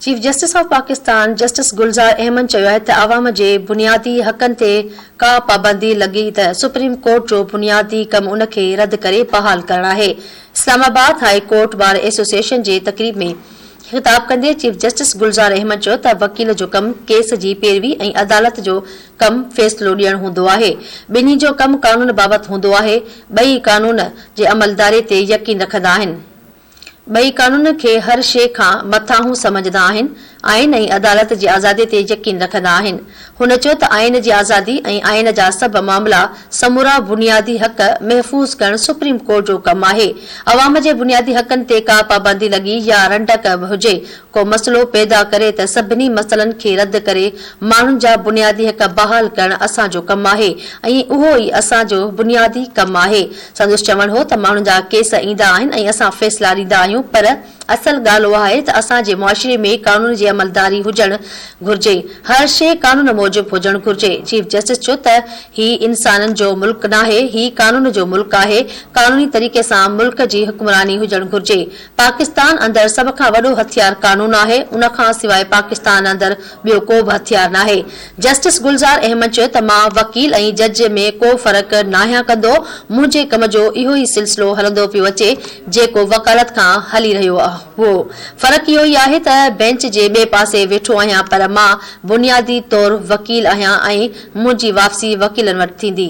Chief justice of Pakistan justice Gulzar Ahmed چيو آهي ته عوام جي بنيادي حقن تي ڪا پابندي لڳي ته سپريم ڪورٽ جو بنيادي ڪم ان کي رد ڪري بحال ڪرڻ آهي. Islamabad high court bar association جي تقريب ۾ خطاب ڪندي چيف جسٽس گلزار احمد چيو ته وڪيل جو ڪم ڪيس جي پيروي ۽ عدالت جو ڪم فيصلو ڏيڻ هوندو آهي، ٻنهي جو ڪم قانون بابت هوندو آهي، ٻئي قانون جي عملداري تي يقين رکندا آهن. ٻئي قانون کي هر شيء کان مٿانهون سمجهندا آهن، آئين ۽ عدالت جي آزادي تي يقين رکندا آهن. هن چيو ته آئين جي آزادي ۽ آئين جا سڀ معاملا، سمورا بنيادي حق محفوظ ڪرڻ سپريم ڪورٽ جو ڪم آهي. عوام جي بنيادي حقن تي ڪا پابندي لڳي يا رنڊڪ هجي، ڪو مسئلو پيدا ڪري ته سڀني مسئلن کي رد ڪري ماڻهن جا بنيادي حق بحال ڪرڻ اسان جو ڪم آهي ۽ اهو ئي اسان جو بنيادي ڪم آهي. سندس چوڻ هو ته ماڻهن جا ڪيس ايندا آهن ۽ اسان فيصلا ڏيندا آهيون پر اصل ڳالهه اها آهي ته اسان جي معاشري ۾ قانون جي عملداري هجڻ گهرجي، هر شيء قانون موجب هجڻ گهرجي. چيف جسٽس چيو ته هي انسانن جو ملڪ ناهي، هي قانون جو ملڪ آهي، قانوني طريقي سان ملڪ جي حڪمراني هجڻ گهرجي. پاڪستان اندر سڀ کان وڏو هٿيار قانون آهي، ان کان سواء پاڪستان اندر ٻيو ڪو به هٿيار ناهي. جسٽس گلزار احمد چيو ته مان وڪيل ۽ جج ۾ ڪو فرق ناهيان ڪندو، منهنجي ڪم جو اهو ئي سلسلو هلندو پيو اچي جيڪو وڪالت کان هلي رهيو هئو، فرق اهو ئي آهي ته بينچ جي ٻئي پاسي ويٺو آهيان پر مان بنيادي طور وڪيل آهيان ۽ منهنجي واپسي وڪيلن وٽ ٿيندي.